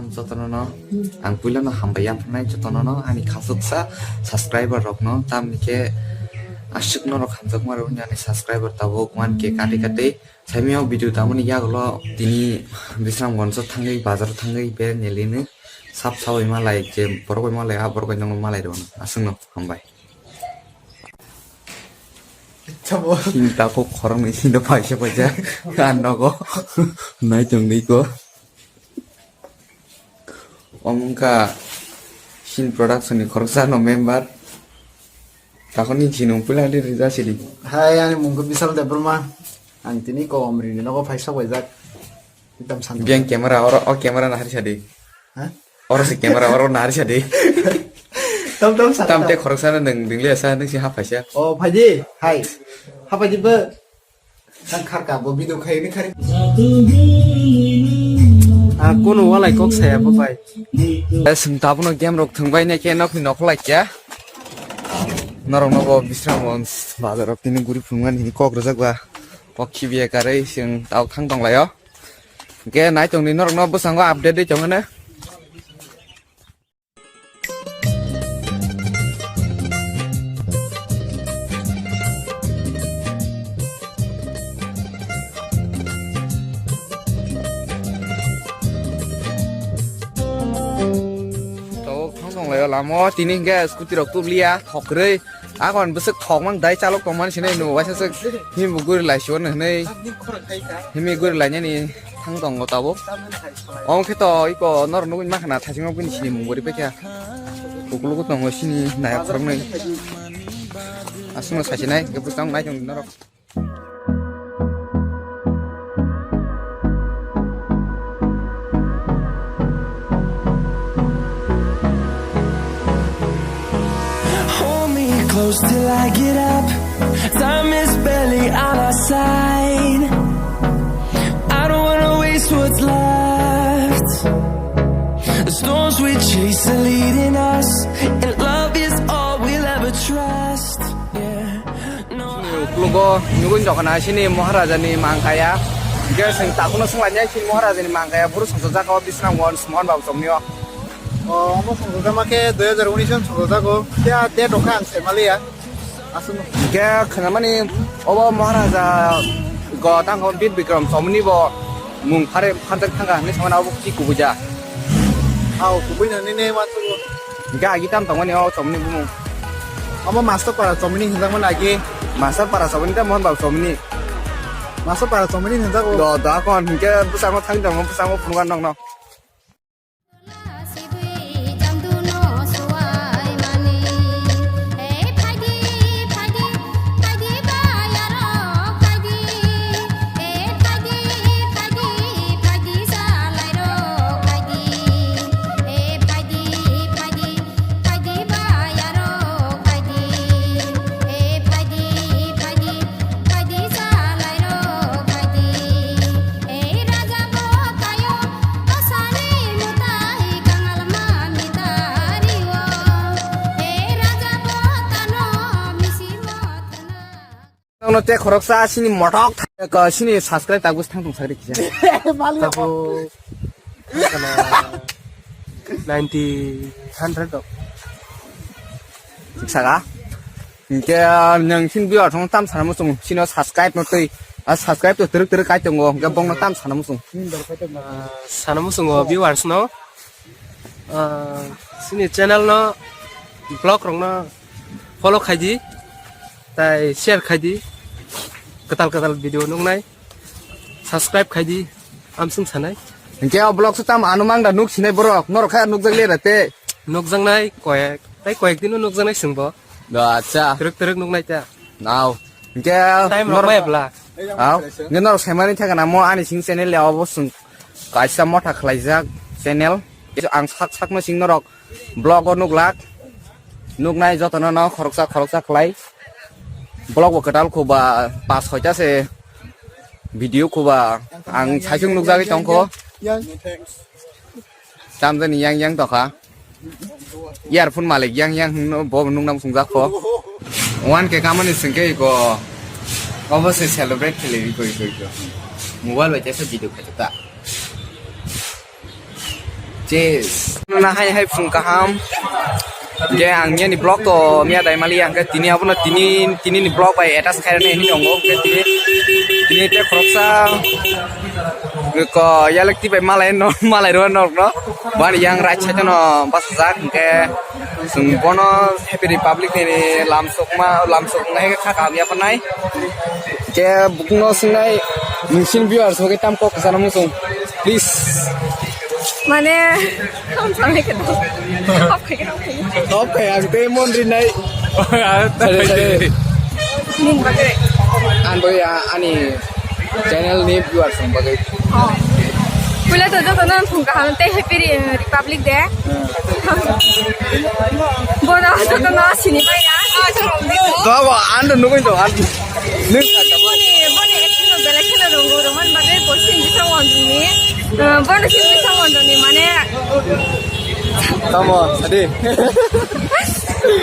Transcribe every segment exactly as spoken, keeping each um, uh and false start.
Jotono no ang puila no hambai yapharnai jotono no ani khasuksa subscriber rok no, tamni khe aswk norok hamjakma rw ani subscriber tabuk one K kati kati. Saimiyao video tamoni yagulo tini Bisramganjo thangwi, bazar thangwi, bere nelino sap sawi malai, je borok bai malai, a borok bai nokno malai rwno. Aswkno hambai. Chini takhuk khoroknwi sini paisa paisa. Ang nogo. Nai tongdi ko. Omo wngkha Shin Production ni khoroksa no member. Takhuk ni sini puila ri rija sidi. Hai, ani mung khe Bishal Debbarma. Ang tini Komri ni nogo phai sok baijak. Ekdam santo. Biyang camera, oro, o camera nahari sadi. Ha? Oro si camera, oro nahari sadi. Tam tam santo. Tam te khoroksa no nwng dingli asa, nwng si haphaisa. O, phaidi, hai. Haphaidi bo. Nang kharka bo video khai ni khari. Ah, kono walai kok saya bo bai. Sing tabuno game rok thwngbai ne khe nokni nokholai kya. Norok nogo Bisramganj bazar rok tini guri phungan hini kok rwjak ba. Kok khibiya karwi sing tau thang tonglaio. Hwnkhe nai tongdi norokno bwskango update ri tongmani. Tau thang tonglaio lama o tini hwnkhe scooty rok tubliya thokrwi. Akon bwswk thokmang dai chalok tongmani sinai no waisa swk himbo guri lai siwan hinwi himi guri lainani thang tongo tabuk. Omo khe to iko norok nugwi mankha na thaisingma bini sini mung guri paikha. Ukulugo tongo sini nayak khoroknwi. Aswkno saisinai hwnkhe bwskango nai tongdi norok. Hold me close till I get up. Time is barely on our side. I don't wanna waste what's left. The storms we chase are leading us, and love is all we'll ever trust. Yeah. Ukulugo nugwi jokana sini Maharaja ni mangkaya. Hwnkhe sing takhukno swnglainai sini Maharaja ni mangkaya. Buru songchajak o Bisramganj Mohan Babu chomni o. O, omo songchajak ma khe dui hajar unis o songchajak o. Phiya date rok khe ang sai maliya. Aswk. Hwnkhe khwnamani obo Maharaja go tangkho Bir Bikram chomni bo mung phare phanjak thangkha hinwi samani abo ki kubui ja. Hao, kubui no nini wansukgo. Hwnkhe agi tam tongmani o chomni bumung. Omo Master Para chomni hinjakmani agi. Master Para chomni ta Mohan Babu chomni. Master Para chomni hinjago. Do, do, akon hwnkhe bwskango thang tongo, bwskango phunukha nokno. Nokno te khoroksa sini motok thai-, ko sini subscribe tabuk thang tong sakri kisa. Mali. Tabuk ninety, hundred dok. Saka. Hwnkhe, ah, nwng sini viewer thong tam sana muchung, sino subscribe no twi. Ah, subscribe to twrwk twrwk kai tongo, hwnkhe bongno tam sana muchung. Ah, sana muchungo viewers no. Ah, sini channel no, vlog rok no follow khaidi, tai share khaidi, kwtal kwtal video nuknai, subscribe khaidi, amsung sanai. Hwnkhe o vlog se tam ano mang da nuk sinai borok, norok khe nukjak le ra te. Nukjaknai koyek, tai koyek dino nukjaknai chwngbo. Do, acha. Twrwk twrwk nuknai ta. Nao. Hwnkhe time rok norok bai bla. Ao. Hwnkhe norok saimani thangkha na mo ani sing channel le obo chwng kaisa motha khlaijak channel. Ang sak sakno sing norok vlog o nuklak. Nuknai jotono no khoroksa khoroksa khlai. Vlog bo kwtal khuba pas soita se video khuba ang saisung nukjagwi tongkho. Tamjani yang yang tokha. Earphone malik yang yang hwnno bo nukna muchungjak kho. One K kamani sengke iko obo se celebrate khele iko iko iko. Mobile bai tesa video khaijak ta. Yes. Na hai hai phung kaham. Ge ang yani vlog to miya dai mali ang ke tini abono tini tini ni vlog bai attach khai ne hini ongo ke tini tini te khoroksa ko yalek ti bai malai no malai ro no no bani yang right side no bas jak ke sung bono Happy Republic ni lam sokma lam sokma hai kha kam ya panai ke bukno sinai nungsin viewers hoke tam kok sana musung please. Mane, ham samai ke dong. Hop khai ke dong. Hop khai ang te mon ri nai. Sare, sare. Nin bagre. An bagre, a, ani channel ni viewers ang bagre. Oh. Pula to joto no phung kaham te Happy Re-, Republic Day. Bono joto no sini bai na. Dobo, an do nugui do, an. Boni, boni acting no belai kheno rongo, roman bagwi bo sini bisa wanduni. Eh, bono sini bisa wanduni, mane. Tamo, adi.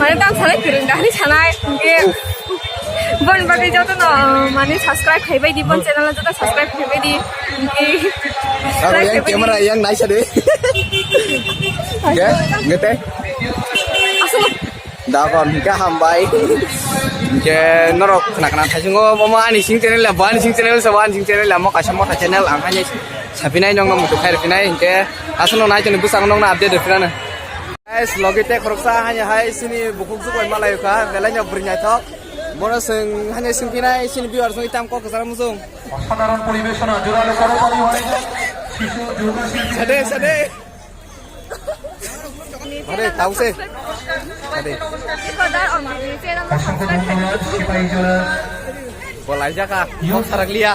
Mane tam sanai kwrwng dahri sanai, hwnkhe. Boni bagwi joto no, mane subscribe khai bai di, bon channel joto subscribe khai bai di. Hwnkhe. Subscribe khai bai di. Camera yang naisa de. Ya, ngete. Asal. Dakon hingke hambai. Hingke norok khna khna thaisingo omo ani sing channel ya, bo ani sing channel sa, bo ani sing channel ya, mo kaisa motha channel ang haini sapinai nongno muitu khairok pinai hingke aswkno nai toni bwskango nongno update rw pinano. Guys, logi te khoroksa haini hai sini bukhuk jukwai malai kha, belai no bwrwi naithok. Bono swng haini swng pinai sini viewers no itam kok kwcharo muchung. অসাধারণ পরিবেশনা, জোরালো করতালি হয়ে যাক। কিছু যোগা শিল্পী Sade, sade. Are, tause. Are. অসংখ্য ধন্যবাদ, Sepahijala. Bolai jaka, kok sarak liya.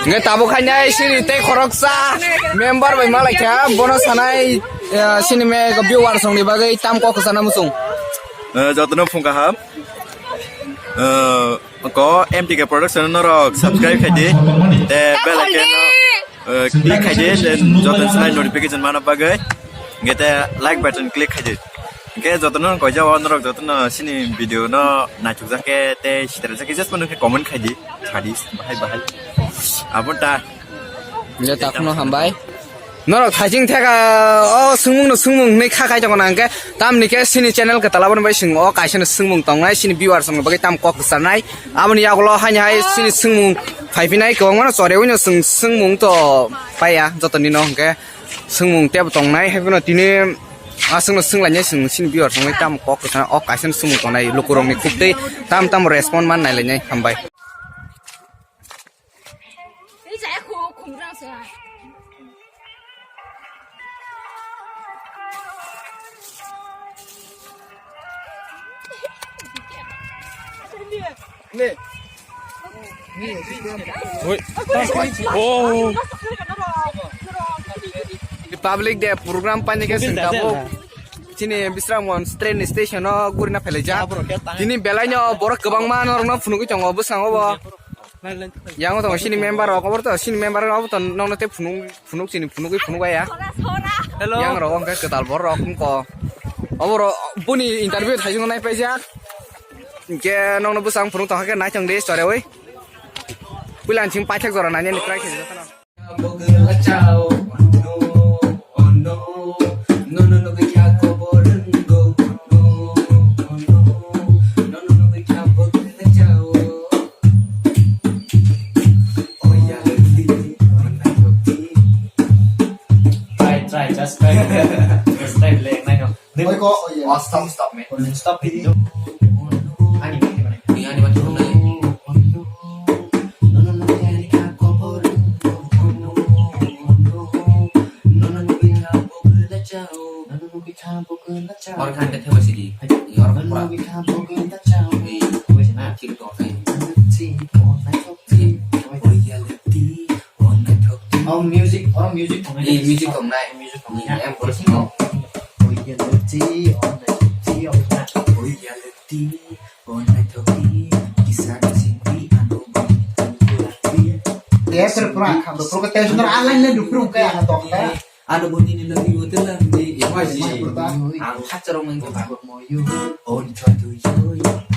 Nge tabuk khainai sini tei khoroksa member bai malai kha, bono sanai, eh, sini me viewers rokni bagwi tam kok sana muchung. Eh, jotono phung kaham. Eh, ko M T K Production norok subscribe khai di. Te bell icon no, eh, click khai di. Te joto slide notification mana bagwi. Nge te like button click khai di. Nge joto no koi jawa norok joto no sini video no naithok jake te sitra jake just manu comment khai di. Khadi bahai bahai. Abon ta. Nge takno hambai. Norok thaising theka o swngmung no swngmung hinwi kha khai tongo na hwnkhe tamni khe sini channel kwtal aboni bai swng o kaisa no swngmung tongnai sini viewers rokni bagwi tam kok kwcharnai aboni yagulo haini hai sini swngmung phaiphinai kwbangma no chorwi no swng swngmung to paiya jotoni no hwnkhe swngmung tebo tongnai haiphano tini aswkno swnglainai swng sini viewers rokni tam kok kwcharnai o kaisa no swngmung tongnai lukurokni khuktwi tam tam respond man nailainai hambai. Republic Day program painai khe chwng tabuk chini Bisramganj train station o gurina phelaijak. Tini belai no borok kwbangma norokno phunugwi tongo bwskango bo. Yang tongo sini member rok, obo to sini member rok, obo to nokno tei phunuk, phunuk chini phunugwi phunuk ya. Hello. Yang rok hwnkhe kwtal borok wngko. Obo rok boni interview thaising nai paijak. Hwnkhe nokno bwsang phunuk tongkha khe naithok di chorwi. Puila chwng paithak jora nainani try khe. Try, try, just try. Just try, le, naino. Oi, ko, oh, yeah. Oh, stop, stop, man. Stop it. Ani, ani, ani, ani. Or khan ke theba sidi. Yor pura. Ei, thik to, ei. Oh, music, oh, music. Eh, music tongnai. Music tongnai. Em, chorus no. Yes, sir, pura, pura, pura, pura, pura, pura, pura, pura, pura, pura, Ano bo nini logi bo telang di emoji. Ang khacha rok mangko.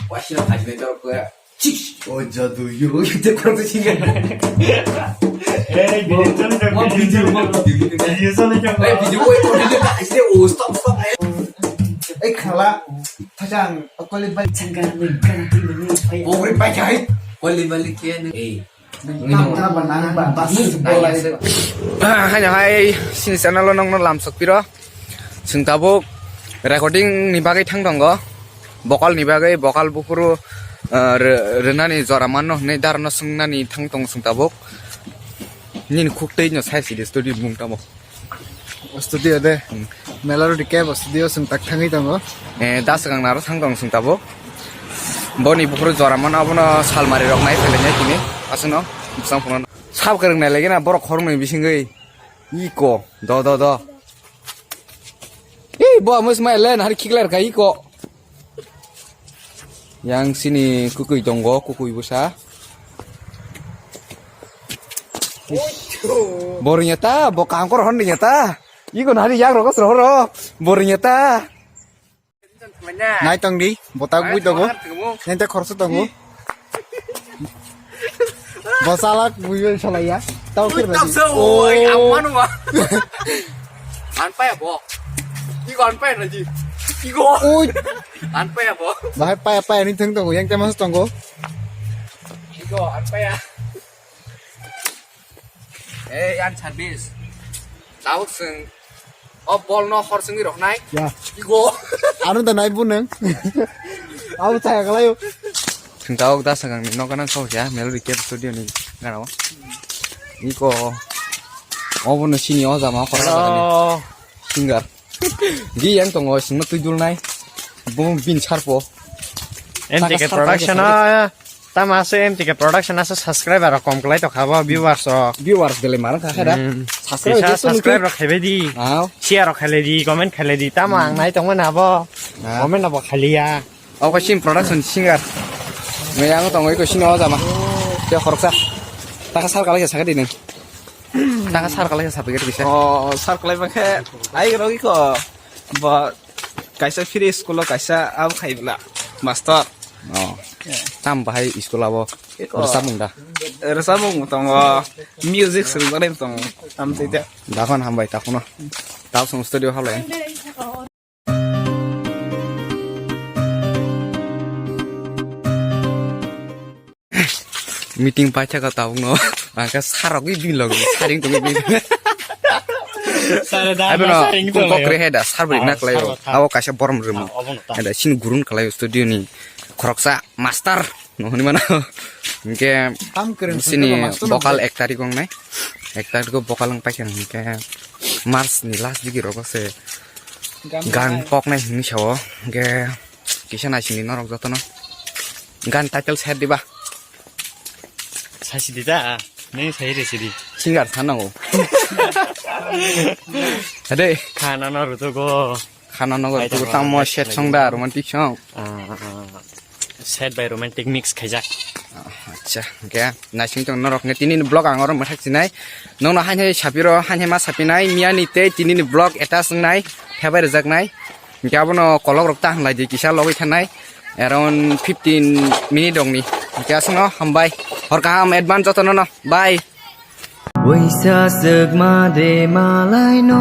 Wasila khajme to ko. Chik. O jadu yo. Te ko to singa. Hey, video chale kya? Video chale kya? Video chale kya? Hey, video, wait, wait, wait, wait, stop, stop. Hey, khala, thajang, okoli bai. Pogri pai kai. Koli bali kya ni? Hey. Nang tang tang ba nang ba, bas. Nang bolai. Ah, hai, hai, sini channel o nongno lamsok piro. Chwng tabuk recording ni bagwi thang tongo. Vocal ni bagwi, vocal buphuru, ah, re-, rwnani jora manno hwnwi darno swngnani thang tongo chwng tabuk. Nini khuk twi no sai sidi studio mung tamo. O studio de. Hmm. Melody Cave o studio chwng tak thangwi tongo. Eh, da swkang naro thang tongo chwng tabuk. Boni buphuru jora manno abono salmari rok nai phelainai tini. Aswkno bwsang phunukno. Sab kwrwng nai lagi na borok khoroknwi bisingwi. Iko, do, do, do. Ih, bo amo smai len hari khiklar ka iko. Yang sini kukui tongo, kukui busa. Borinya ta, bo kangkor hon rinya ta. Iko nari yang rokos rohoro. Borinya ta. Nai tong di, botak bui tongo. Nente khoroksa tongo. Bo salak bui bai salai ya. Tau kir bai. Tabsa, oi, amano ba. An paya bo. Igo an paya naji. Igo. Oi. An paya bo. Bahai paya paya ni thang tongo, yang temas tongo. Igo an paya. Ei, an service. Tabuk chwng o ball no hor chwngwi roknai. Ya. Igo. Ano da nai bunang. Abo chaya kalayo. Chwng tabuk da swkang ni nogo nang sok ya, Melody Cave Studio ni gana o. Iko. Obo no sini o jama o kora. Hello. Singer. Gi yang tongo, singno twi dulnai. Bo bin sarpo. M T K saka sar Production paikha o, tamo ase M T K Production ase subscriber rok kom kwlai tongkha bo, viewers rok. Viewers belai mano kha khe da. Hmm. Subscribe kisa je subscribe tongwi rok khaibai di. Aw. Share rok khailai di, comment khailai di. Tamo ang nai tongmani abo. Ah. Comment abo khailiya. Obo sim production singer. Mui ang tongo iko sini o jama. Te khoroksa. Taka sar kalai saka di nang. Taka sar kalai sa packet kisa. Oh, sar kalai bangkhe ai rogi ko. Bo kaisa free school o kaisa abo khai bla. Master. Oh. Tam bahai school abo. Iko. Rwchapmung da. Rwchapmung tongo. Music swrwngjaknai tongo. Tam tei te. Dakhon hambai takhwno. Tabuk chwng studio halai. Meeting paithaka tabukno. Angkhe sarogwi bilogwi saring tongwi bilogwi. Sare da, abono saring kung tongwi. Kokre he da, sarbri. Ah, nak layo. Sarbo tha. Abo kaisa borom rwmung. Ah, obono ta. He da, sini gurun kalayo studio ni khoroksa master. No hwnwi mano. Hinkhe tam kwrwng sini sini master vocal no. Ek tarik wngnai. Ek tarik o vocal wng paikha hinkhe March ni last digi rogo se gan poknai hinwi sao. Hinkhe kisa naisingdi norok jotono. Gan title ser diba? Sasi di ta, neng sai re sidi. Singer sanango. Ade. Khana no rutugo. Khana nogo tu tamo set song da, romantic song. Ah, ah, ah. Set by romantic mix khaijak. Ah, acha, okay. Naising tong norok ne tini ni vlog ang oro mathak sinai. Nongno hain hai sapiro, hain hai ma sapinai, miya ni tei tini ni vlog eta songnai, thebai rwjaknai. Hinkhe abono kolok rok ta hanlai di kisa logoi thanai. Around fifteen minute rokni. Hinkhe aswkno hambai. Hor kaham advance jotono no. Bye. Waisa swkma de malai no.